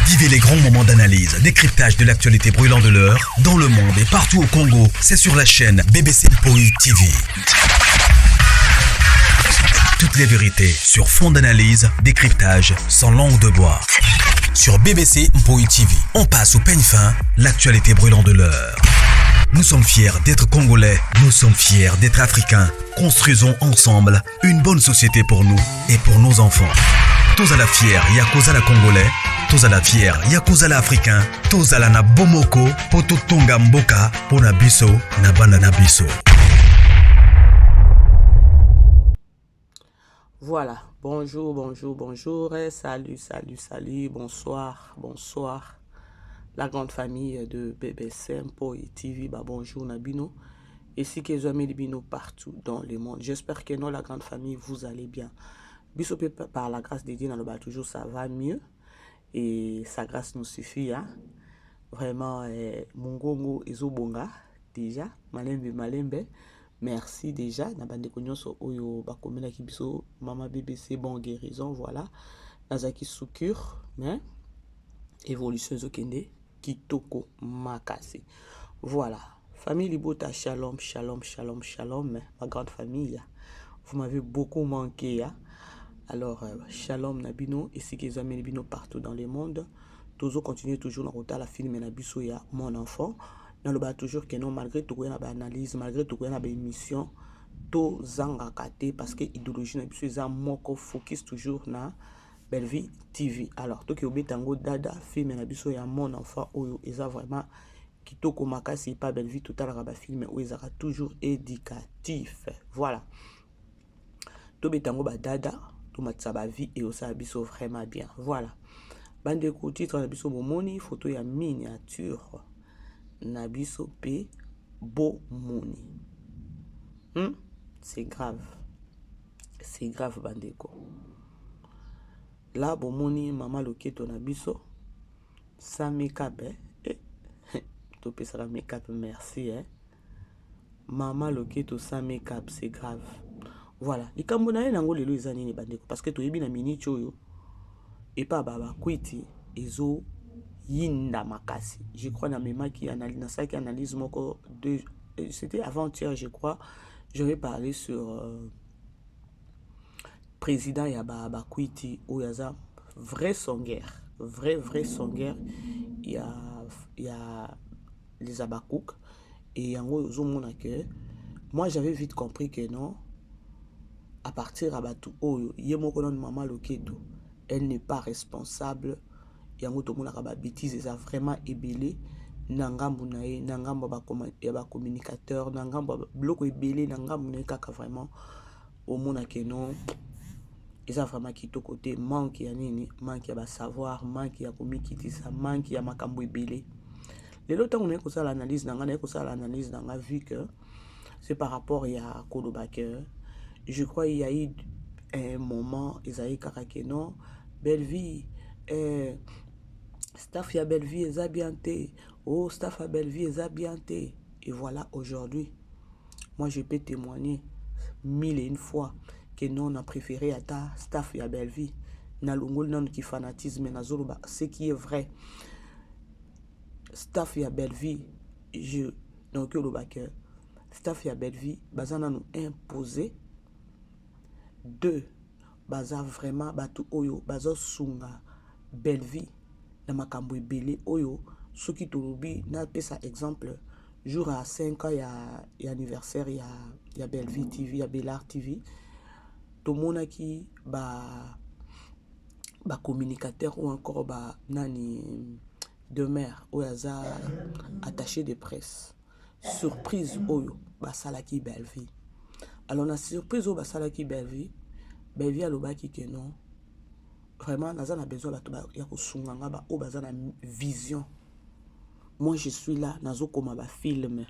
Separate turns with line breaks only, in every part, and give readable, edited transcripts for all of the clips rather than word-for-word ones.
Vivez les grands moments d'analyse, décryptage de l'actualité brûlante de l'heure, dans le monde et partout au Congo. C'est sur la chaîne BBC Mpoi TV. Toutes les vérités sur fond d'analyse, décryptage, sans langue de bois. Sur BBC Mpoi TV, on passe au peigne fin l'actualité brûlante de l'heure. Nous sommes fiers d'être Congolais, nous sommes fiers d'être Africains. Construisons ensemble une bonne société pour nous et pour nos enfants. Tozala fiers ya kozala Congolais, tozala fiers ya kozala Africain, tozala na bomoko po totonga mboka pona biso na bana na biso.
Voilà, bonjour, bonjour, bonjour, salut, salut, salut, bonsoir, bonsoir. La grande famille de BBC Mpoi TV, bah bonjour na bino. Esika ezwameli bino partout dans le monde. J'espère que non, la grande famille, vous allez bien. Biso pe par la grâce de Dieu, naloba toujours ça va mieux. Et sa grâce nous suffit, hein. Vraiment, eh, mongongo ezobonga déjà, malembe malembe. Merci déjà na bandeko nyonso oyo bakomelaki biso mama BBC bon guérison, voilà. Nazalaki sous cure, mais évolution ezokende kitoko makasi. Voilà. Famille Libota, shalom, shalom, shalom, shalom, ma grande famille. Vous m'avez beaucoup manqué, hein? Alors, shalom na bino, esika ezwameli bino partout dans le monde. Tozo continuer toujours na kotala film na biso ya Mon Enfant. Naloba toujours que non, malgré tokoya na ba analyse, malgré tokoya na ba émission, tozangaka te parce que idéologie na biso eza moko, focus toujours na Bellevue TV. Alors, toki obeta yango dada, film na biso ya Mon Enfant oyo eza vraiment kitoko makasi pa Bellevue, totalaka ba film oyo ezaka toujours éducatif. Voilà. Tobeta yango ba dada, tomatisa ba vie et osala biso vraiment bien. Voilà. Bandeko, titre na biso bomoni, photo ya miniature na biso pe bomoni. C'est grave. C'est grave bandeko. Là bomoni mama loketo na biso sans make-up, eh? Eh, topesaka make-up, merci, eh? Mama loketo sans make-up, c'est grave. Voilà, likambo na ye nango lelo eza nini bandeko, parce que toyebi na minute oyo epa ba bakwiti ezo yinda makasi. Je crois na memaki analyse, nasalaki analyse moko de, c'était avant-hier je crois, j'avais parlé sur président ya ba bakwiti oyo aza vrai songuer, vrai vrai songuer ya les Abakouk. Et yango ozomona que moi j'avais vite compris que non, à partir ya bato oyo ye moko nanu mama loketo, elle n'est pas responsable. Yango tomonaka ba bêtises eza vraiment ebele na ngambu na ye, na ngambu ya bacommunicateur, na ngambu ya biloko ebele na ngambu na ye kaka. Vraiment omonake non, eza vraiment kitoko te. Manque ya nini? Manque ya basavoir, manque ya komikitisa, manque ya makambo ebele. Lelo ntango naye kosala analyse na ngai, naye kosala analyse na ngai vu que c'est par rapport ya koloba que je crois il y a eu un moment ezali kaka ke non, Bellevue, staff ya Bellevue eza bien te, oh, staff ya Bellevue eza bien te. Et voilà, aujourd'hui moi je peux témoigner mille et une fois que non, on a préféré ata staff ya Bellevue. Nalongoli nanu ki fanatisme, nazoloba ce qui est vrai. Staff ya Bellevue, je nakoki oloba ke staff ya Bellevue baza nanu imposé, deux, baza vraiment bato oyo bazosunga Bellevue na makambo ebele oyo. Soki tolobi, napesa exemple, jour ya 5 ans ya anniversaire ya Bellevue TV, ya Bellar TV, tomonaki ba bacommunicateur ou encore ba nani de maire oyo aza attaché de presse, surprise oyo basalaki Bellevue. Alors na surprise oyo basalaki Bellevue, Bellevue alobaki ke non, vraiment naza na besoin bato ya kosunga nga, baoyo baza na vision. Moi je suis là, nazokoma bafilm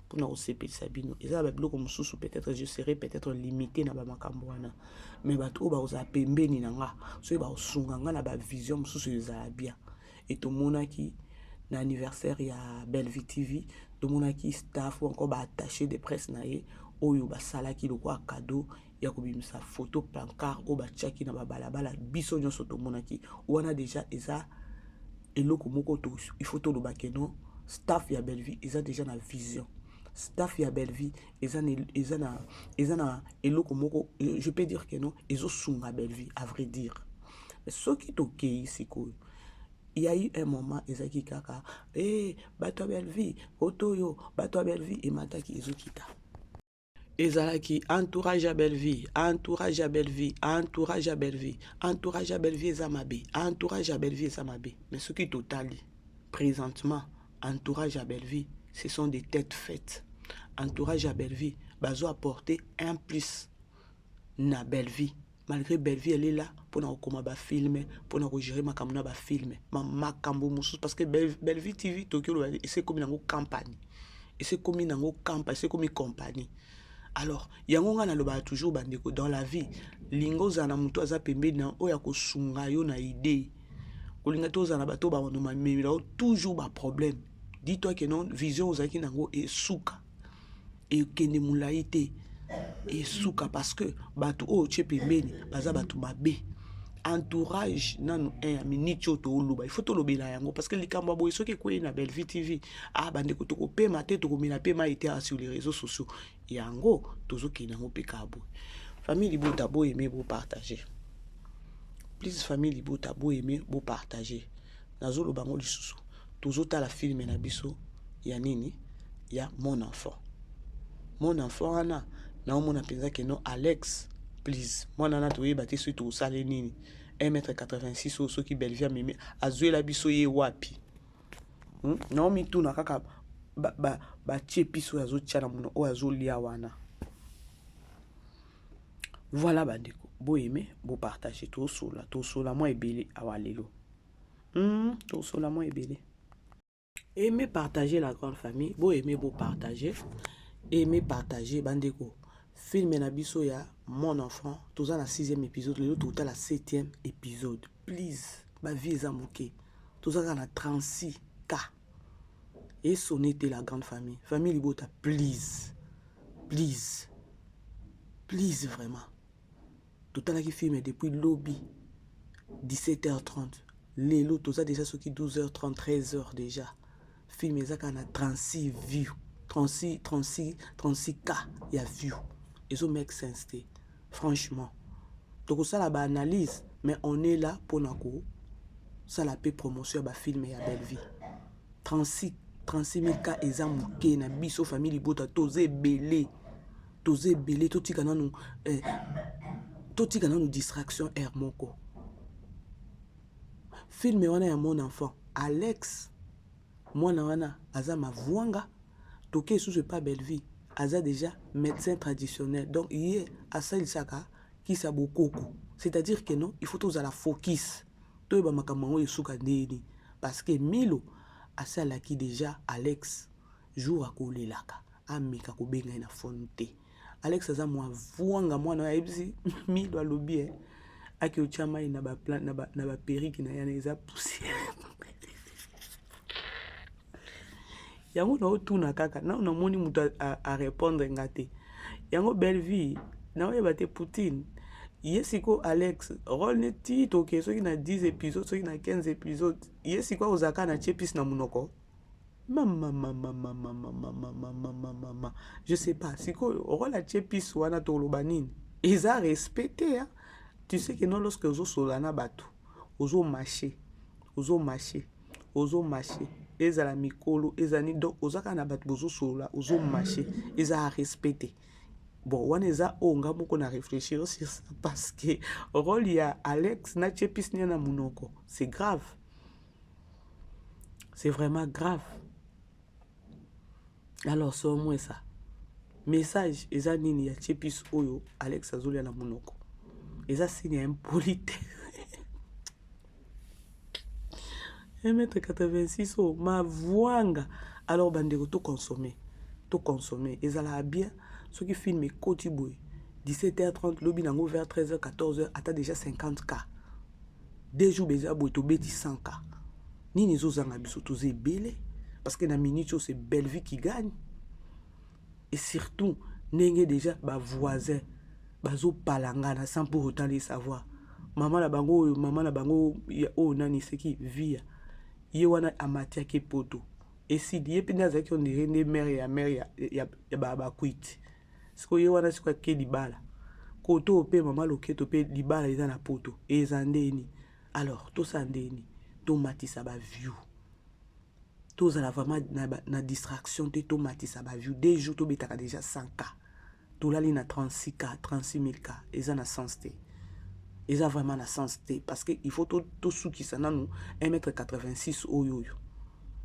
mpona kosepelisa bino. Eza na babiloko mosusu, peut-être je serai peut-être limité na bamakambo wana, mais bato oyo bakozala pembeni na nga, soki bakosunga nga na bavision mosusu, ezala bien. E tomonaki na anniversaire ya Bellevue TV, tomonaki staff ou encore baattaché de presse na ye oyo basalaki lokola cadeau ya kobimisa photo, placard oyo batiaki na babalabala, biso nyonso tomonaki wana. Déjà eza Eloko moko to il faut toloba ke non, staff ya Bellevue eza déjà na vision. Staff ya Bellevue eza na eza na eza na eloko moko, je peux dire que non, ezosunga Bellevue, à vrai dire. Soki tokei sikoyo, il y a eu un moment ezalaki kaka e bato ya Bellevue, koto oyo bato ya Bellevue emataki, ezokita. Ezalaki entourage ya Bellevue, entourage ya Bellevue, entourage ya Bellevue, entourage ya Bellevue eza mabe, entourage ya Bellevue eza mabe. Mais soki totali présentement, entourage ya Bellevue, ce sont des têtes faites. Entourage ya Bellevue bazo apporter un plus na Bellevue, malgré Bellevue, elle est là mpona kokoma bafilm, mpona kogérer makambo na bafilm, makambo mosusu, parce que Bellevue TV, toki oloba, ese ekomi nango campagne, ese ekomi nango campagne, ese ekomi compagnie. Alors yango ngai nalobaka toujours, bandeko, dans la vie, linga ozala na moto aza pembeni na oyo akosunga yo na idée. Kolinga te ozala na bato oyo bamemela yo toujours baproblème. Dis-toi que non, vision ozalaki nango esuka, ekende molai te, esuka, parce que bato oyo otie pembeni baza bato mabe. Entourage nanu un ya minute oyo tooloba, il faut tolobela yango, parce que likambo ya boye soki ekwei na Bellevue TV, ah bandeko, tokopema te, tokomela mpe mai te sur les réseaux sociaux. Yango tozokende yango mpe kaka boye. Famille libota, boaimer, bopartager, please. Famille libota, boaimer, bopartager. Nazoloba yango lisusu, tozotala film na biso ya nini, ya Mon enfant. Mon enfant wana, naomona mpenza ke non, Alex, please, mwana wana toyeba te soki tokosala nini. 1 mètre 86 oyo, soki Bellevue amemi, azwela biso ye wapi? Naomituna kaka, batie biso oyo azotia na mono, oyo azolia wana. Voilà, bandeko, boaimer, bopartager. Tosola, tosola mwa ebele awa lelo. Tosola mwa ebele. Aimez, partager, la grande famille. Boaimer, bopartager, aimez, partager, bandeko. Film na biso ya Mon enfant, toza na sixième épisode. Lelo tokotala septième épisode. Please, bavie eza moke, toza kaka na 36 k esone te. La grande famille, famille libota, please, please, please, vraiment. Totalaki film depuis lobi 17h30, lelo toza déjà soki 12h30, 13h déjà. Film eza kaka na 36 view, 36, 36, 36 k ya view. Ezo make sense te, franchement. Tokosala baanalyse, mais on est là mpona kosala mpe promotion ya bafilm ya Bellevue. 36, 36 000 k eza moke na biso. Famille libota, toza ebele, toza ebele. Totika nanu totika nanu distraction aire moko. Film wana ya Mon enfant, Alex, mwana wana aza mavwanga. Toke lisusu epa Bellevue, aza déjà médecin traditionnel, donc ye asalisaka kisa bokoko. C'est-à-dire que non, il faut tozala focus, toyeba makambo yango esuka ndeni, parce que Milo asalaki déjà Alex jour akolelaka, ameka kobenga ye na phone te. Alex aza mwa vwanga, mwana oyo ayebisi Milo, alobi e aki otya mai na baperruque na ye wana eza poussière. Yango naotuna kaka nano, namoni moto arépondre nga te. Yango Bellevue, naoyeba te. Poutine ye sikoyo, Alex, rôle neti toke soki na 10 épisode, soki na 15 épisode, ye sikoyo akozala kaka na tie pisi na monoko. Mamamamamamamamamamamama, je sais pas. Sikoyo rôle atie pisi wana, toloba nini? Eza respecté, hein? Tu sais que non, lorsque ozosola na bato, ozomarcher, ozomarcher, ozomarcher, ezala mikolo, ezala nini, donc oza kaka na bato, bozosolola, ozomarcher, eza respecté. Bon, wana eza oyo nga moko na réfléchir sur ça, parce que rôle ya Alex natie pisi nia na monoko, c'est grave, c'est vraiment grave. Alors c'est au moins ça, message eza nini ya tie pisi oyo Alex azolia na monoko? Eza signe ya impolite. 1m86 oyo mavwanga. Alors bandeko, toconsommer, toconsommer, ezalaka bien. Soki film ekoti boye 17h30, lobi nango vers 13h, 14h, ata déjà 50 k. 2 jours beza boye, tobeti 100 k. Nini ezozanga biso? Toza ebele, parce que na minute oyo, c'est Bellevue qui gagne. Et surtout ndenge déjà bavoisin bazopalangana sans pour autant les savoir. Mama na bango oyo, mama na bango oyo nani, seki via. Ye wana amati ake poto. Esili ye mpe nde azalaki on dirait nde mère ya mère ya, ya, ya ba bakwiti. Sikoyo ye wana sikoyo ake libala. Koto oyo mpe mama loketo mpe libala eza na poto. Eza ndeni. Alors tosala ndeni? Tomatisa ba view. Tozala vraiment na, na distraction te, tomatisa ba view. 2 jours tobetaka déjà 100K. Tolali na 36K, 36 000K. Eza na sens te. Eza vraiment na sens te parce que il faut tosukisa nanu 1m86 oyo oyo.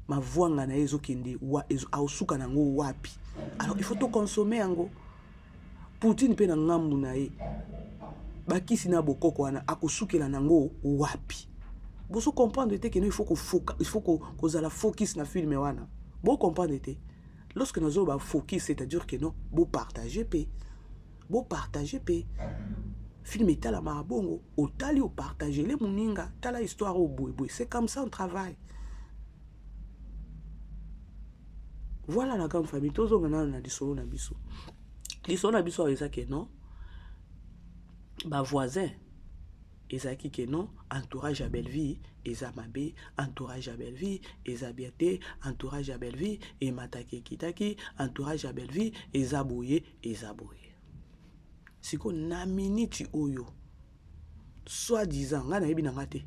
Mavwanga na ye ezokende aosuka nango wapi? Alors il faut toconsommer yango. Poutine mpe na ngambu na ye bakisi na bokoko wana akosukela nango wapi? Bozo comprendre te que non, il faut kofoka, il faut kozala focus na film wana. Bo comprendre te. Lorsque nazoloba focus, c'est-à-dire que non, bo partager pe. Bo partager pe. Film etalamaka bongo, otali opartage le moninga, tala histoire oyo boye boye. C'est comme ça on travaille. Voilà la grande famille, tozonga nano na lisolo na biso. Lisolo na biso awa eza que non, ba voisin ezalaki que non, entourage ya Bellevue eza mabe, entourage ya Bellevue eza bien te, entourage ya Bellevue emataki ekitaki, entourage ya Bellevue eza boye, eza boye. Sikoyo na miniti oyo, soi-disant ngai nayebi na nga te,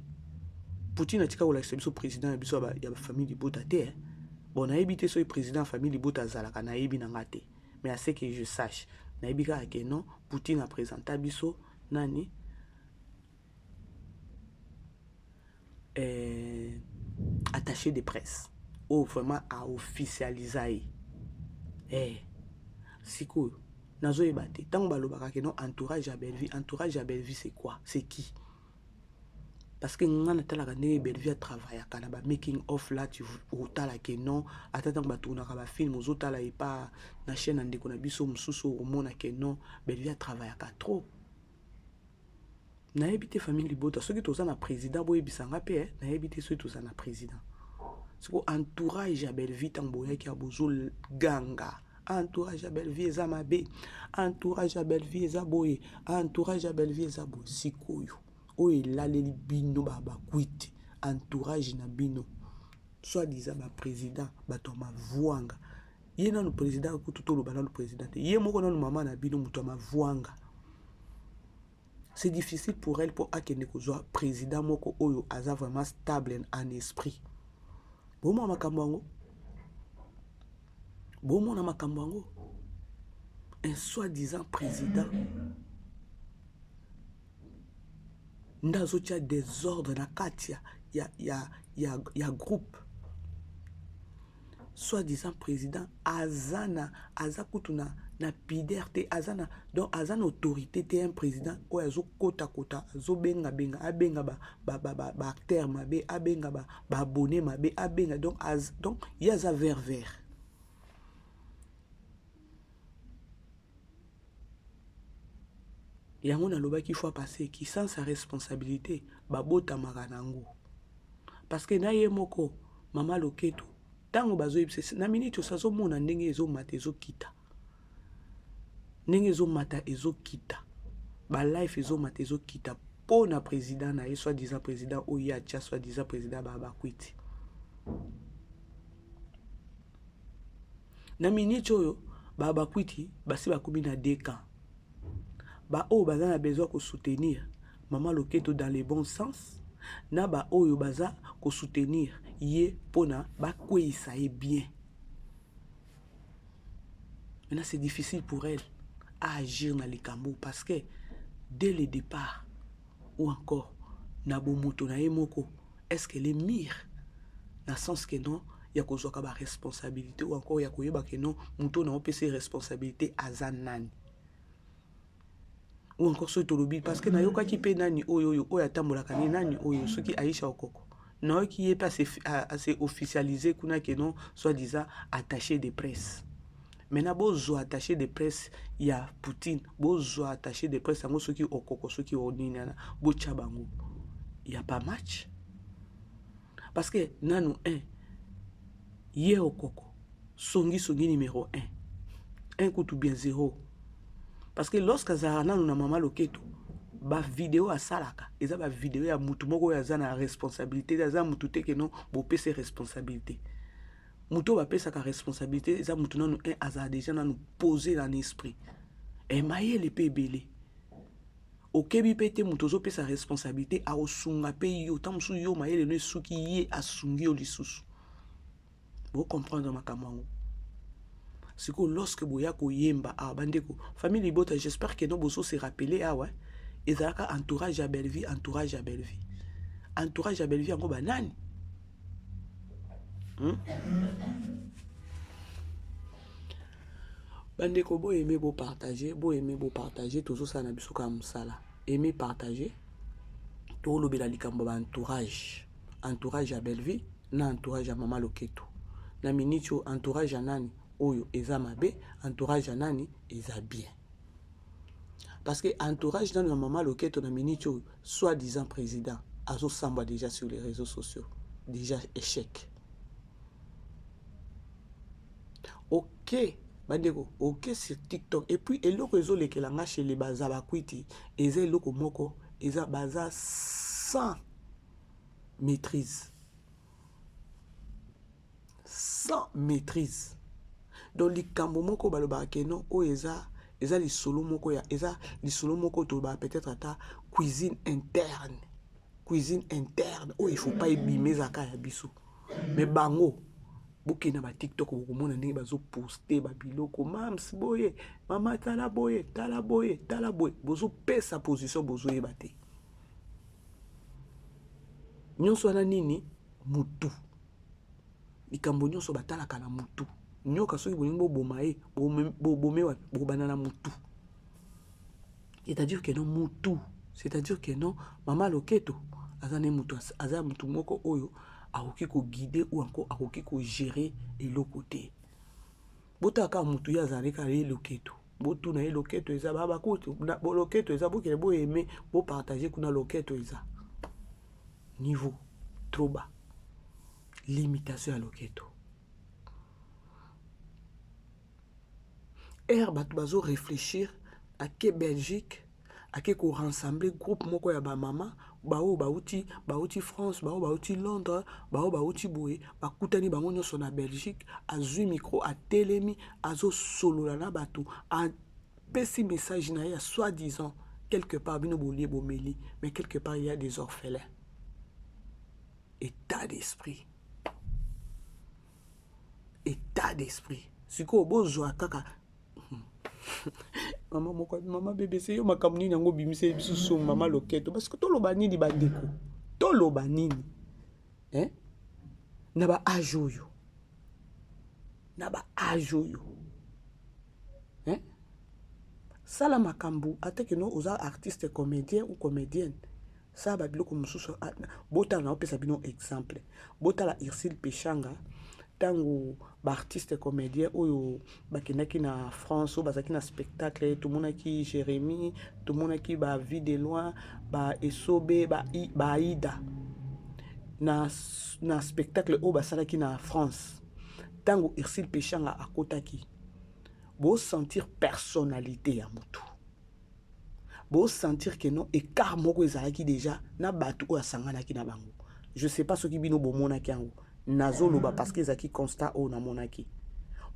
Poutine atika kolakisa biso président ya biso ya famille libota te. Bon, nayebi te soki président ya famille libota azalaka, nayebi na nga te. Mais à ce que je sache, nayebi kaka que non, Poutine aprésenta biso nani, attaché de presse oyo vraiment aofficialisa ye. Sikoyo nazoyeba te ntango balobaka que non, entourage ya Bellevue, entourage ya Bellevue, c'est quoi, c'est qui? Parce que nga natalaka ndenge Bellevue atravaillaka na bamaking of là, tu otala que non, ata ntango batournaka bafilm, ozotala epa na chaîne ya ndeko na biso mosusu, okomona que non, Bellevue atravaillaka trop. Nayebi te, famille libota, soki toza na président, boyebisanga mpe. Nayebi te soki toza na président. Siko entourage ya Bellevue, ntango boyaki ya bozoganga entourage ya Bellevue eza mabe, entourage ya Bellevue eza boye, entourage ya Bellevue eza boye, sikoyo oyo elaleli bino bakwiti, entourage na bino, soi-disant baprésident, bato ya mavwanga. Ye nanu président kutu, toloba nanu président te, ye moko nanu mama na bino, moto ya mavwanga. C'est difficile pour elle mpo akende kozwa président moko oyo aza vraiment stable en esprit. Bomona makambo yango, bomona makambo yango. Un soi-disant président nde azotia désordre na kati ya groupe. Soi-disant président aza na, aza kutu na pudeur te, aza na, donc aza na autorité te. Un président oyo azokotakota, azobengabenga, abenga baacteur ba mabe, abenga baabonné ba mabe, abenga, donc, donc ye aza vert vert. Yango nalobaki fois passé que sans sa responsabilité babotamaka nango, parce que na ye moko mama loketo, ntango bazoyebisa na miniti oso, azomona ndenge ezomata ezokita, ndenge ezomata ezokita, balife ezomata ezokita mpo na président na ye, soi-disant président oyo ye atia, soi-disant président babakwiti. Na miniti oyo babakwiti basi bakomi na deux camps: baoyo baza na besoin kosoutenir mama loketo dans le bon sens, na baoyo baza kosoutenir ye mpona bakweyisa ye bien. Maintenant, c'est difficile pour elle à agir na likambo, parce que dès le départ ou encore na bomoto na ye moko, est-ce qu'elle est mûre na sens que non, ya kozwaka baresponsabilité, ou encore ya koyeba que non, moto na opesa responsabilité aza nani? Ou encore soki tolobi, parce que nayokaki mpe nani oyo oyo oyo atambolaka ni nani oyo, soki Aisha Okoko, nayoki ye mpe ase officialiser kuna que non, soi-disant attaché de presse. Maintenant bozwa attaché de presse ya Poutine, bozwa attaché de presse yango soki Okoko, soki onini wana, botya bango, ya pas match. Parce que nanu 1 ye Okoko songisongi numéro 1, 1 kutu bien 0, parce que lorsque azalaka nanu na mama loketo. Ba video asalaka eza ba video ya mutu moko oyo aza na responsabilité te, aza mutu te keno bopese responsabilité. Mutu oyo bapesaka responsabilité eza mutu nanu un azala déjà nanu posé na esprit. E mayele pe ebele. Okebi pe te mutu ozopesa responsabilité akosunga pe yo, ntango mosusu yo mayele no esuki ye asungi yo lisusu. Bo comprendre makambo yango. Sikoyo lorsque boya koyemba awa bandeko famille libota, j'espère que no bozo se rappeler awa ezalaka entourage ya Bellevue, entourage ya Bellevue, entourage ya Bellevue yango banani? Bandeko bo aimer, bo partager, bo aimer, bo partager, tozosala na biso kaka mosala. Aimer, partager, tolobela likambo ba entourage, entourage ya Bellevue na entourage ya mama Loketo. Na minute oyo entourage ya nani oyo eza mabe, entourage ya nani eza bien? Parce que entourage nanu ya mama Loketo na minute oyo soi-disant président azosambwa déjà sur les réseaux sociaux, déjà échec. Ok bandeko, ok sur TikTok. Et puis eloko ezolekela nga chez les bazabakwiti eza eloko moko eza baza sans maîtrise, sans maîtrise. Donc likambo moko balobaka ke non oyo eza eza lisolo moko ya eza lisolo moko tolobaka peut-être ata cuisine interne, cuisine interne oyo il faut pas ebima, ezalaka ya biso. Mais bango bokende na ba TikTok bokomona ndenge bazoposte babiloko mams boye, mama tala boye, tala boye, tala boye, bozopesa position bozoyeba te. Nyonso wana nini? Mutu. Likambo nyonso batalaka na mutu. Nyoka soki bolingi boboma ye, bobome wapi? Bobanda na mutu. C'est-à-dire que non mutu, c'est-à-dire que non mama Loketo aza ne mutu, aza mutu moko oyo akoki ko guider ou encore akoki ko gérer eloko te. Botala kaka mutu ye azali kaka ye Loketo. Botuna ye Loketo eza ba bakuti na bo Loketo eza, bokende bo aimer, bo partager kuna Loketo eza. Niveau trop bas. Limitation ya Loketo. Air bato bazo réfléchir ake Belgique, ake ko rassembler groupe moko ya ba mama baoyo bauti, bauti France, baoyo bauti Londres, baoyo bauti boye, bakutani bango nyonso na Belgique, azwi micro, atelemi, azosolola na bato, apesi message na ye ya soi-disant quelque part bino bolie bomeli, mais quelque part il y a des orphelins. État d'esprit. État d'esprit. Sikoyo bozwa kaka mama moko, mama BBC yo makambo nini yango obimisa biso so mama Loketo, parce que toloba nini bandeko, toloba nini hein? Na ba âge oyo, na ba âge oyo hein? Sala makambo ata ke no oza artiste comédien ou comédienne, sala ba biloko mosusu. Botala na opesa bino exemple, botala Ursule Peshanga ntango ba artiste comédien oyo bakendaki na France, oyo bazalaki na spectacle, tomonaki Jérémie, tomonaki ba Vie de loin, ba Esobe, ba Aïda na spectacle oyo basalaki na France. Ntango Ursule Peshanga akotaki, bosentir personnalité ya motu, bosentir que non écart moko ezalaki déjà na bato oyo asanganaki na bango. Je sais pas soki bino bomonaki yango, nazoloba parce que ezalaki constat oyo namonaki.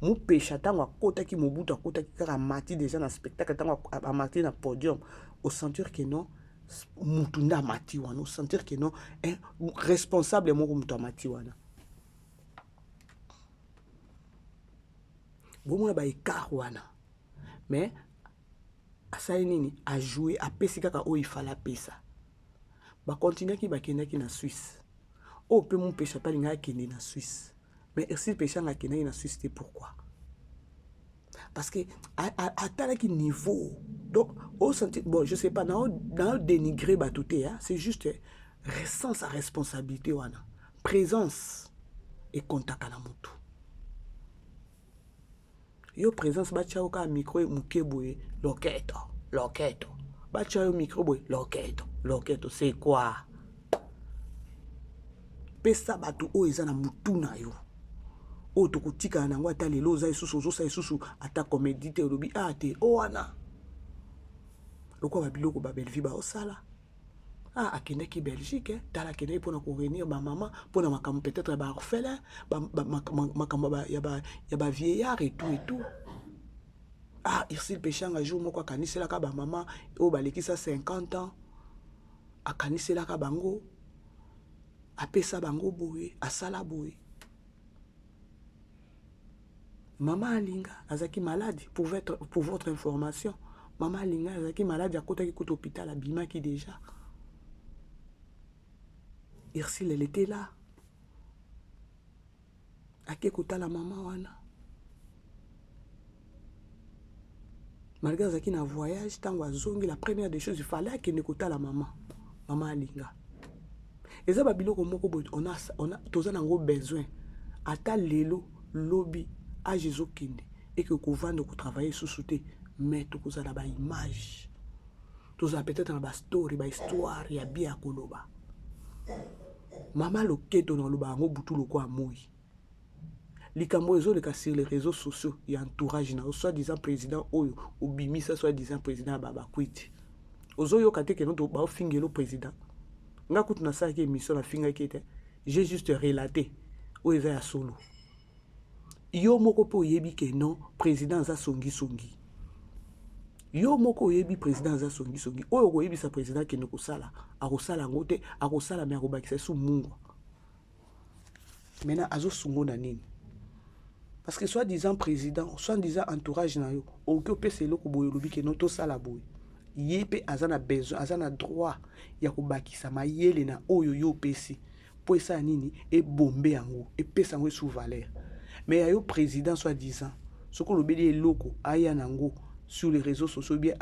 Mupesha ntango akotaki, Mobutu akotaki kaka amati déjà na spectacle, ntango amati na podium, osentir que non mutu nde amati wana, osentir que non responsable moko mutu amati wana. Bomona ba écart wana, mais asali nini? Ajoue, apesi kaka oyo ifala apesa. Bakontinuaki, bakendaki na Suisse. Oyo mpe Mupesha mpe alingaki akende na Suisse, mais Ursule Peshanga akendaki na Suisse te. Pourquoi? Parce que atalaki niveau. Donc osenti, bon, je sais pas, nao dénigrer bato te, hein? C'est juste ressent sa responsabilité wana, présence ekontaka na motu. Yo présence batia yo kaka micro moke boye, Loketo, Loketo, batia yo micro boye, Loketo, Loketo, c'est quoi? Pesa bato oyo eza na mutu na yo oyo tokotikala nango ata lelo oza lisusu ozosala lisusu ata comédie te, olobi a te o wana. Lokola ba biloko ba Bellevue baosala. Ah, akendaki Belgique, eh? Tala akendaki mpona ko réunir ba mama mpona makambo peut-être ya ba orphelin, makambo ya ba vieillard et tout et tout. Ah, Ursule Peshanga jour moko akaniselaka ba mama oyo balekisa 50 ans, akaniselaka bango, apesa bango boye, asala boye. Mama Alinga azalaki malade, pour votre information. Mama Alinga azalaki malade, akotaki kutu hôpital, abimaki déjà. Ursule, elle était là. Ake kotala mama wana. Malgré azalaki na voyage, ntango azongi, la première des choses, il fallait akende kotala mama. Mama Alinga. Eza ba biloko moko boye, toza nango besoin. Ata lelo, lobi, âge ezokende, et que kovanda kotravailler susu te, mais tokozala ba image. Tozala peut-être na ba story, ba histoire ya bien ya koloba. Mama Loketo na loba yango butu lokwa moi. Likambo ezoleka sur les réseaux sociaux ya entourage na soi-disant président oyo obimisa soi-disant président ya babakwiti. Ozoyoka te ke no baofingelo président. Nga kutu nasalaki émission nafingaki te. J'ai juste relaté oyo eza ya solo. Yo moko mpe oyebi ke non président aza songisongi. Yo moko oyebi président aza songisongi. Oyo okoyebisa président akende kosala, akosala yango te, akosala me akobakisa su mungwa. Maintenant azosungo na nini? Parce que soi-disant président, soi-disant entourage na yo, okoki opesa eloko boye olobi ke non tosala boye. Ye mpe aza na besoin, aza na droit ya kobakisa mayele na oyo yo opesi. Po esala nini? Ebombe yango, epesa yango sous valeur. Mais ya yo président soi-disant, soki olobeli eloko aya nango sur les réseaux sociaux bien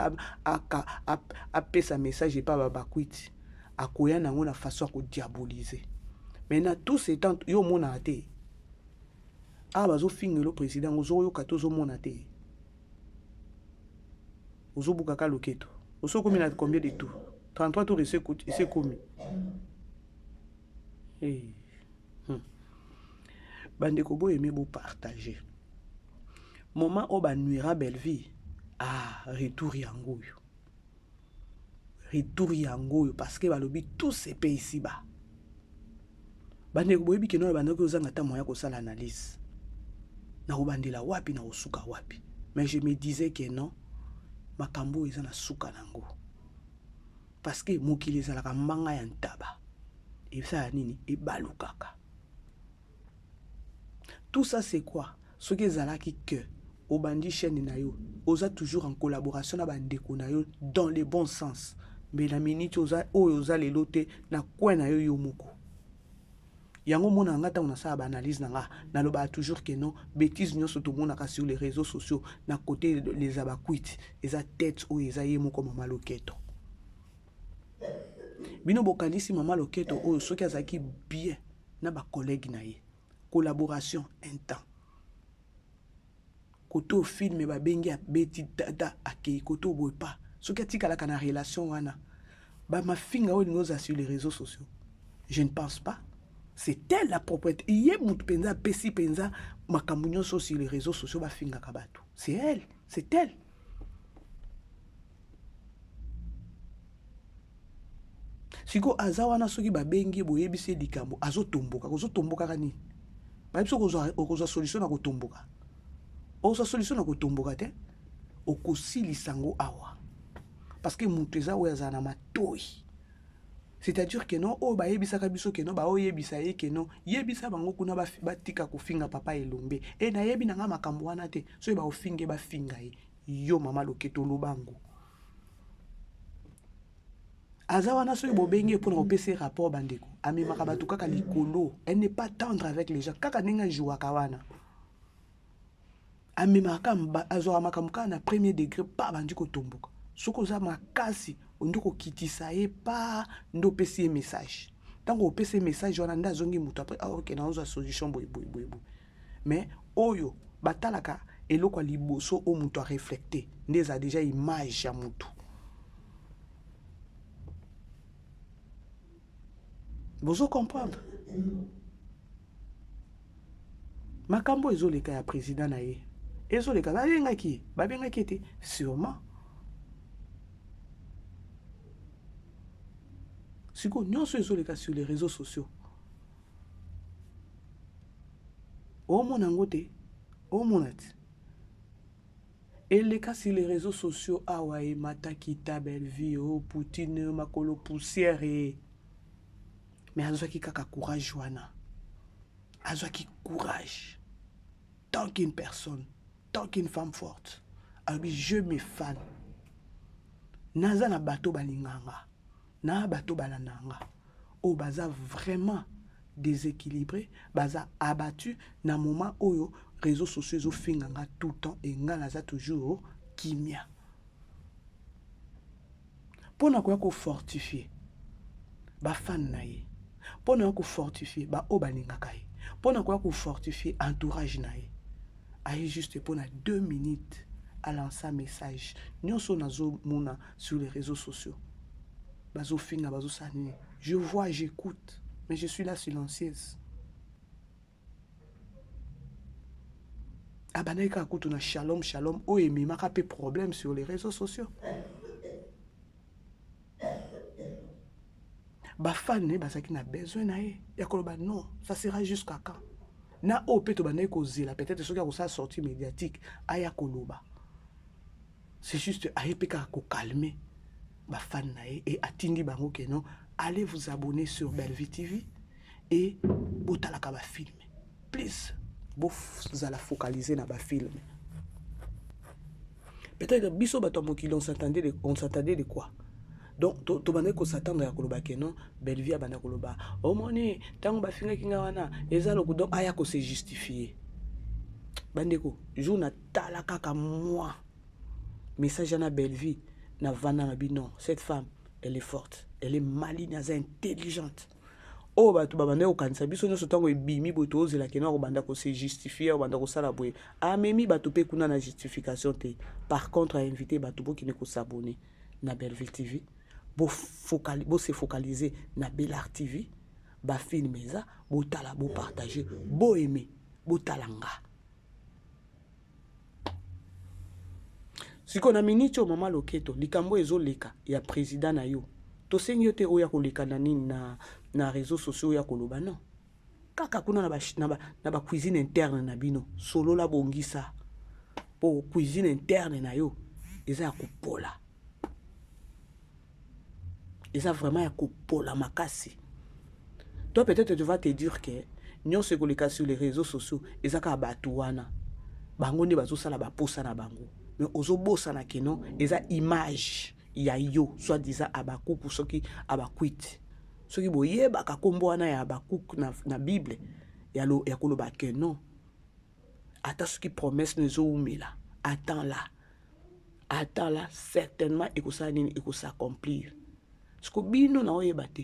apesa message epa babakwiti, akoya nango na façon ya kodiaboliser. Maintenant tout ce temps yo omonaka te. Awa bazofingela président, ozoyoka te, ozomona te. Ozobukaka loketo. Osokomi na combien de tours? 33 tours esekomi. Hey. Bandeko boyeme bopartage. Moment oyo banuira Bellevue, ah, retour yango oyo. Retour yango oyo parce que balobi tout se paye ici bas. Bandeko boyebi ke no bandeko ozanga ta moyen kosala analyse. Na kobandela wapi na kosuka wapi. Mais je me disais que non, makambo eza na suka nango. Parce que mokili ezalaka mbanga ya ntaba. Esala nini? Ebalukaka. Tout ça c'est quoi? Soki ezalaki que obandi chaîne na yo, oza toujours en collaboration na bandeko na yo dans le bon sens. Mais na minute oza oyo oza lelo te na coin na yo yo moko. Yango mona nga ntango nasala ba analyse na nga, nalobaka toujours que non, bêtise nyonso tomonaka sur les réseaux sociaux na côté les abakwiti, eza tête oyo eza ye moko Mama Loketo. Bino bokanisi Mama Loketo oyo soki azalaki bien na ba collègue na ye, collaboration un temps. Koto film babengi abeti tata akei koto boye pa. Soki atikalaka na relation wana, ba mafinga oyo lingo za sur les réseaux sociaux. Je ne pense pas. C'est elle la propriété. Ye mutu penza apesi penza makambo nyonso sur les réseaux sociaux bafingaka bato. C'est elle, c'est elle. Siko aza wana soki babengi boyebisi likambo azotomboka, ozotombokaka nini? Bayebi soki okozwa solution na kotomboka. Okozwa solution na kotomboka te, okosilisa yango awa. Parce que mutu eza oyo azala na matoi. C'est-à-dire que non, oyo bayebisaka biso que non, baoyebisa ye que non, yebisa bango kuna batika kofinga papa Elombe. E nayebi na nga makambo wana te, soki baofinge bafinga ye. Yo Mama Loketo lobango. Aza wana soki bobengi mpona kopesa rapport bandeko, amemaka bato kaka likolo. Elle n'est pas tendre avec les gens, kaka ndenge ajouaka wana. Amemaka azwaka makambo kaka na premier degré pa bandi kotomboka. Soki oza makasi, ondi kokitisa ye pa nde opesi ye message. Ntango opesi ye message wana nde azongi moto après, ah, ok, nazwa solution boye boye boye boye. Mais oyo batalaka eloko ya liboso oyo moto areflecte nde eza déjà image ya moto. Bozo comprendre? Makambo ezoleka ya président na ye. Ezoleka babengaki, babengaki ete sûrement. Sikoyo nyonso ezoleka sur les réseaux sociaux, omona yango te, omona te. Eleka sur les réseaux sociaux awa, emataki ta Bellevue o oh, Poutine makolo poussière e. Mais azwaki kaka courage wana, azwaki courage tant qu'une personne, tant qu'une femme forte. Alobi: je me fan, naza na bato balinganga, na bato balandanga, oyo baza vraiment déséquilibré, baza abattu na moment oyo réseaux sociaux ezofinganga tout le temps, e nga naza toujours kimia. Mpo na koya kofortifie bafan na ye, mpo na ya kofortifie baoyo balingaka ye, mpo na koya kofortifie entourage na ye, aye juste mpo na 2 minutes alansa message. Nyonso nazomona sur les réseaux sociaux, bazofinga, bazosala nini, je vois, j'écoute, mais je suis là silencieuse. Abandaki kaka kutu na shalom shalom oyo ememaka mpe problème sur les réseaux sociaux. Bafan na ye bazalaki na besoin na ye ya koloba non, ça sera jusqu'à quand? Na oyo mpe tobandaki kozela, peut-être soki akosala sortie médiatique, aya koloba. C'est juste aye mpe kaka kocalmer bafan na ye e atindi bango ke non, allez vous abonner sur Bellevue TV et botalaka bafilm. Please, bozala focalisé na bafilm. Peut-être biso bato ya mokili, on s'attendait de quoi? Donc tobandaki kos'attendre ya koloba ke non, Bellevue abanda koloba: omoni ntango bafingaki nga wana, eza loku. Donc aya kose justifier. Bandeko, jour natala kaka mwa message wana Bellevue navanda na bino, cette femme, elle est forte, elle est maligne, aza intelligente. Oyo bato babandaki kokanisa, biso nyonso, ntango ebimi boye, tozelaki na kobanda kose justifier, kobanda kosala boye. Amemi bato mpe kuna na justification te. Par contre, ainvite bato: bokende kos'abonner na Bellevue TV, bose focaliser na Bellar TV, bafilm eza, botala, bopartage, boaime, botala nga. Sikoyo na miniti oyo, mama loketo, likambo ezoleka ya président na yo, tosengi yo te oyo koleka na nini na réseaux sociaux oyo koloba non. Kaka kuna na bacuisine interne na bino, solola, bongisa, mpo cuisine interne na yo eza ya kopola, eza vraiment ya kopola makasi. Toi, peut-être tu vas te dire que nyonso ekoleka sur les réseaux sociaux eza kaka bato wana, bango nde bazosala baposa na bango. Mais ozobosana ke non, eza image ya yo, soit disant abakuku. Soki abakwiti, soki boyebaka nkombo wana ya Abakuku na Bible, ya koloba ke non, ata soki promesse no ezowumela, attends là, attends là, certainement ekosala nini? Ekos'accomplir. Siko bino na oyeba te.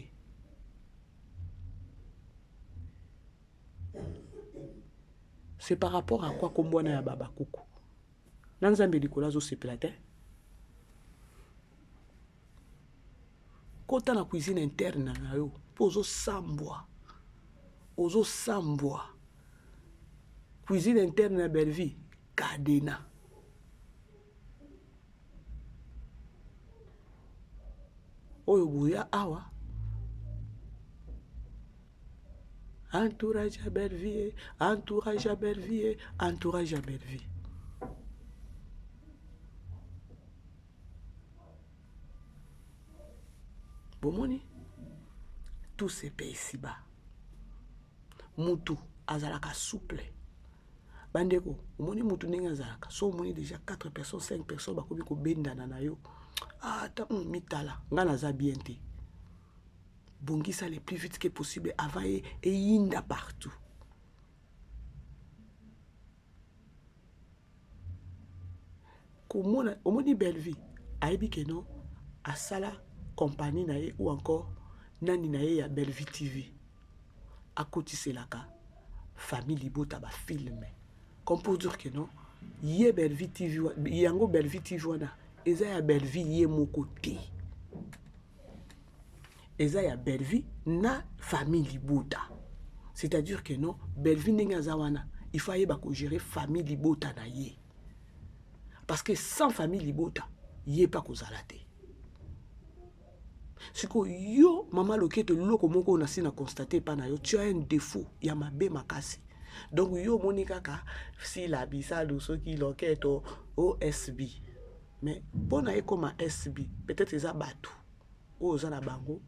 C'est par rapport à quoi nkombo wana ya babakuku na Nzambe likolo azosepela te? Kota na cuisine interne na yo, mpo ozosambwa, ozosambwa. Cuisine interne na Bellevue kadena. Oyo boya awa, entourage ya Bellevue, entourage ya Bellevue, entourage ya Bellevue. Bomoni, tout se paie ici-bas. Mutu azalaka souple, bandeko. Omoni mutu ndenge azalaka, so omoni déjà 4 personnes, 5 personnes bakomi kobendana na yo, ata mitala ngai naza bien te. Bongisa le plus vite que possible avant ye eyinda partout. Komona, omoni Bellevue ayebi ke non, asala compagnie na ye ou encore nani na ye ya Bellevue TV, akotiselaka famille libota bafilm, comme pour dire que non, ye Bellevue TV yango, Bellevue TV wana eza ya Bellevue ye moko te, eza ya Bellevue na famille libota. C'est-à-dire que non, Bellevue ndenge aza wana, il faut ayeba kogérer famille libota na ye, parce que sans famille libota, ye mpe akozala te. Sikoyo yo mama loketo, eloko moko oyo nasi na constate epa na yo, tu as un défaut ya mabe makasi. Donc yo omoni kaka Sila Bisalu soki loketo osb, mais mpona ekoma sb peut-être eza bato oyo oza na bango,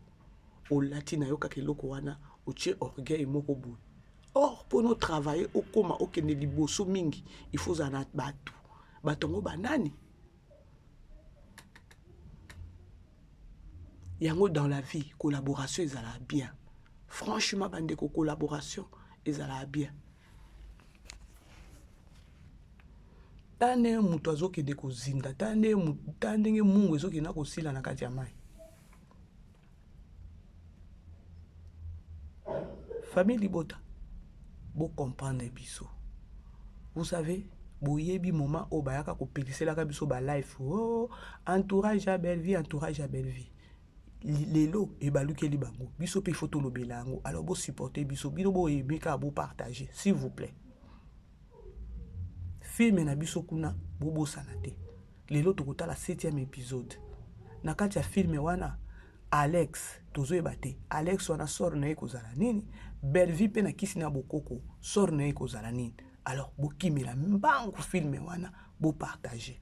olati na yo kaka eloko wana, otie orgueil moko boye. Or mpona otravaille, okóma okende liboso mingi, il faut ozala na bato. Bato yango banani yango? Dans la vie, collaboration ezalaka bien. Franchement bandeko, collaboration ezalaka bien. Ta ndenge moto azokende kozinda, ta ndenge mungu ezokende kosila na kati ya mai. Famille libota, bocomprendre biso. Vous savez, boyebi moment oyo bayaka kopeliselaka biso balife, oh, entourage ya Bellevie, entourage ya Bellevie. Lelo ebalukeli bango, biso mpe ifo tolobela yango. Alors bosupporte biso, bino boyebi kaka, bopartage s'il vous plaît film na biso kuna. Bobosana te, lelo tokotala 7e épisode na kati ya film wana. Alex, tozoyeba te Alex wana sort na ye kozala nini. Bellevie mpe na kisi na bokoko, sort na ye kozala nini? Alors bokimela mbangu film wana, bopartage.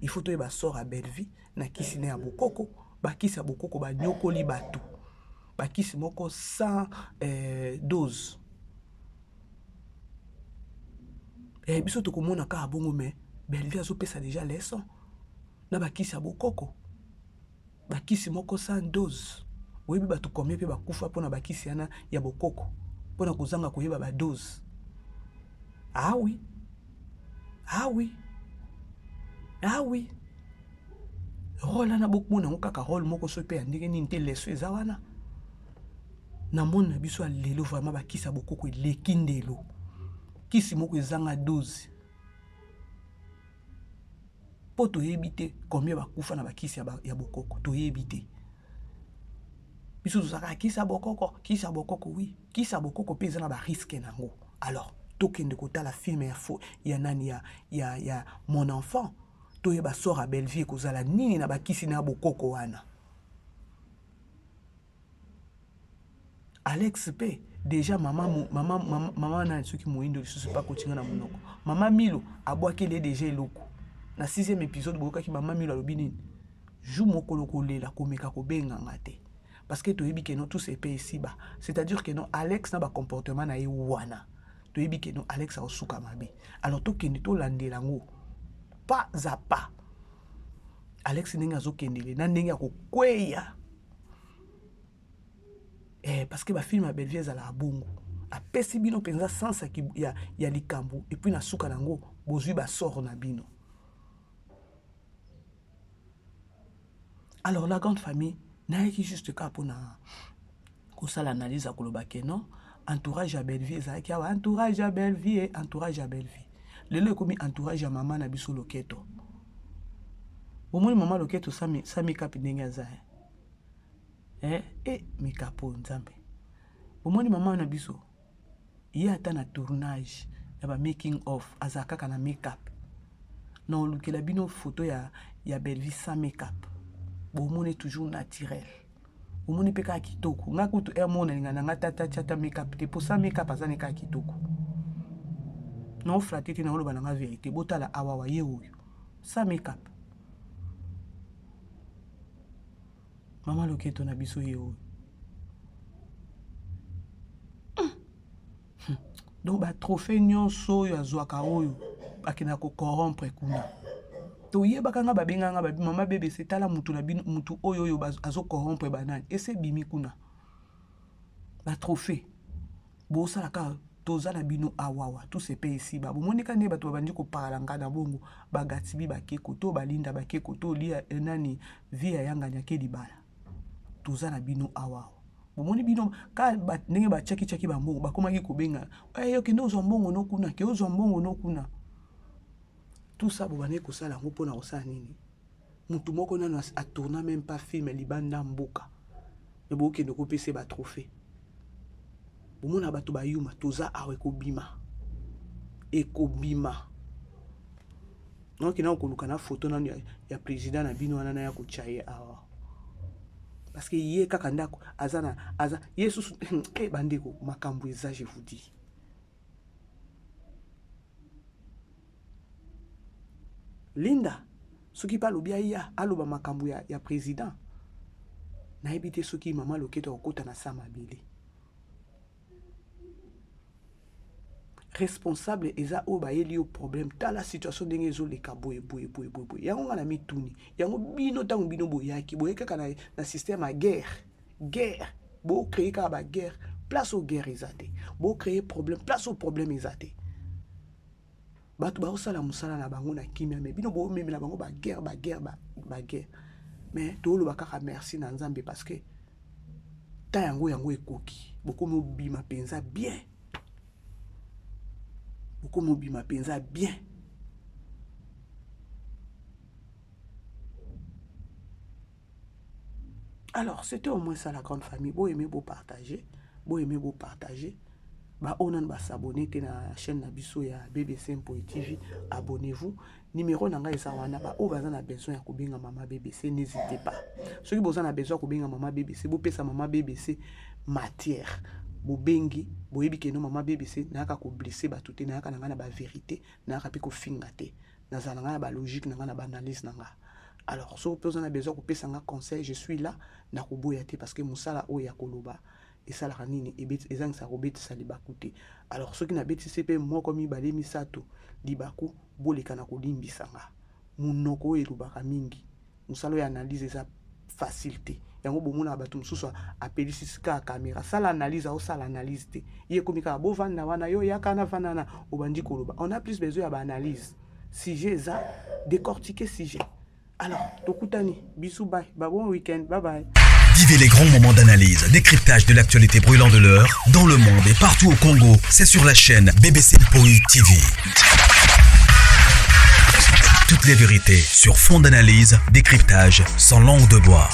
Il faut toyeba sort ya Bellevie na kisi na ya bokoko. Bakisi ya bokoko banyokoli bato, bakisi moko sans dose. Biso tokomona kaka bongo, mais Bellevie azopesa déjà leçon na bakisi ya bokoko, bakisi moko sans dose. Oyebi bato combien mpe bakufa mpona bakisi wana ya bokoko, mpona kozanga koyeba badose? Ah oui, ah oui, ah oui. Rôle wana bokomona yango kaka rôle moko so mpe ya ndenge nini te. Leçon eza wana na monde na biso ya lelo. Vraiment, bakisi ya bokoko eleki ndelo, kisi moko ezanga dose, mpo toyebi te combien bakufa na bakisi ya bokoko. Toyebi te. Biso tozalaka kisi ya bokoko, kisi ya bokoko. Oui, kisi ya bokoko mpe eza na barisque nango. Alors tokende kotala film ya, fo, ya nani, ya mon enfant, toyeba sort ya Bellevie ekozala nini na bakisi na ya bokoko wana. Alex mpe déjà mama, mama, mama, mama nani soki moyindo lisusu mpe akotinga na monoko, mama Milo abwakeli ye déjà eloko na sixième épisode. Boyokaki mama Milo alobi nini? Jour mokolo kolela, komeka kobenganga te, parce que toyebi ke non, tout se paie ici-bas. C'est-à-dire que non, Alex na bacomportement na ye wana, toyebi ke non, Alex akosuka mabe. Alors tokende tolandela yango pas à pas, Alex ndenge azokendele na ndenge akokweya, parce que bafilm ya Bellevie ezalaka bongo, apesi bino mpenza sens ya likambo, et puis na suka nango bozwi basort na bino. Alors la grande famille, nayaki juste kaka mpona kosala analyse ya koloba ke non, entourage ya Bellevie ezalaki awa, entourage ya Bellevie, entourage ya Bellevie. Lelo ekomi entourage ya mama na biso Loketo. Bomoni mama Loketo sa mikapi ndenge aza, eh? Eh, mikapo nzambe. Bomoni mama na biso ye, ata na tournage ya ba making of aza kaka na make-up. Na olukela bino photo ya Bellevie sans make-up, bomoni toujours naturel, omoni mpe kaka kitoko. Nga kutu aire moko nalinga na nga tata tia ata make-up te, mpo sans make-up aza ne kaka kitoko. Naoflatter te, naoloba na nga vérité. Botala awawa ye oyo sans make-up, mama Loketo na biso ye oyo. Donc batrophée nyonso oyo azwaka, oyo bakendaka kocorrompre kuna, toyebaka nga babengaka nga mama BBC, tala mutu na bino, mutu oyo azocorrompre banani, ese ebimi kuna batrophée bosala kaka. Toza na bino awawa, tout se paie ici-bas. Bomoni ka nde bato babandi kopakala nga na bongo, bagatibi bakeko to balinda bakeko to lia nani vi ya yangani ake libala. Toza na bino awawa. Bomoni bino ka ndenge batiaki-tiaki bambongo, bakomaki kobenga hey, okende ozwa mbongo no kuna, ke ozwa mbongo no kuna. Tout ça bobandaki kosala yango mpona kosala nini? Mutu moko nano atourna même pas film libanda mboka, me bokende kopesa batrophée. Bomona bato bayuma. Toza awa, ekobima, ekobima. Naokenda koluka na foto nano ya président na bino wana, naya kotya ye awa. Parce que ye kaka ndako aza na aza ye susu eh bandeko makambo eza je vous dis. Linda soki pe alobi aya aloba makambo ya, ya president nayebi te soki mama loketo akokota na sa mabele. Responsable eza oyo bayeli yo problème tala situation ndenge ezoleka boye boye boye boye boye yango nga na mituni yango bino ntango bino boyaki boye kaka na, na système ya guerre guerre bo créer kaka ba guerre place oyo guerre eza te bo créer problème place oyo problème eza te bato baosala mosala na bango na kimia me bino bomemela bango baguerre baguerre baguerre mais toloba kaka merci na nzambe parce que ta yango yango ekoki bokomi obima mpenza bien bokomi obima mpenza bien alors c'était au moins ça la grande famille bo aimer bo partager bo aimer bo partager ba oyo nanu basabone te na chaîne na biso ya bbc mpoi tv abonnez-vous numéro na ngai eza wana ba oyo baza na besoin ya kobenga mama bbc n'hésitez pas soki boza na besoin ya kobenga mama bbc bopesa mama bbc matière bobengi boyebi keno mama bbc nayaka koblesse bato te nayaka na ngai na baverité nayaka mpe kofinga te nazala na ngai na balogique na ngai na baanalyse na ngai alors soki mpe oza na besoin kopesa ngai conseil je suis là nakoboya te parce que mosala oyo ya koloba esalaka nini ezangisaka kobetisa libaku te alors soki nabetisi mpe moko mibale misato libaku boleka na kolimbisa nga monoko oyo elobaka mingi mosala oyo analyse eza facile te yango bomonaka bato mosusu apelisi kaka kamera sala analyse aosala analyse te ye ekomi kaka bovanda wana yo yaka na vanda wana obandi koloba on a plus besoin ya baanalyse sujet eza décortiquer sujet alors tokutani bisous bye ba bon week-end bye bye
Vivez les grands moments d'analyse, décryptage de l'actualité brûlante de l'heure, dans le monde et partout au Congo. C'est sur la chaîne BBC Mpoi TV. Toutes les vérités sur fond d'analyse, décryptage, sans langue de bois.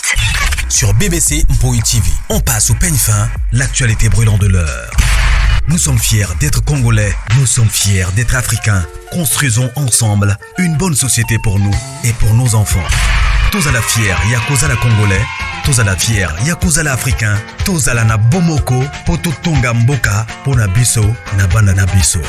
Sur BBC Mpoi TV, on passe au peigne fin l'actualité brûlante de l'heure. Nous sommes fiers d'être Congolais, nous sommes fiers d'être Africains. Construisons ensemble une bonne société pour nous et pour nos enfants. Tous à la fière, Yakoza la Congolais, tous à la fière, Yakoza la Africain, tous à la na Bomoko, Poto Tonga Mboka, Pona Biso, na Bana na Biso.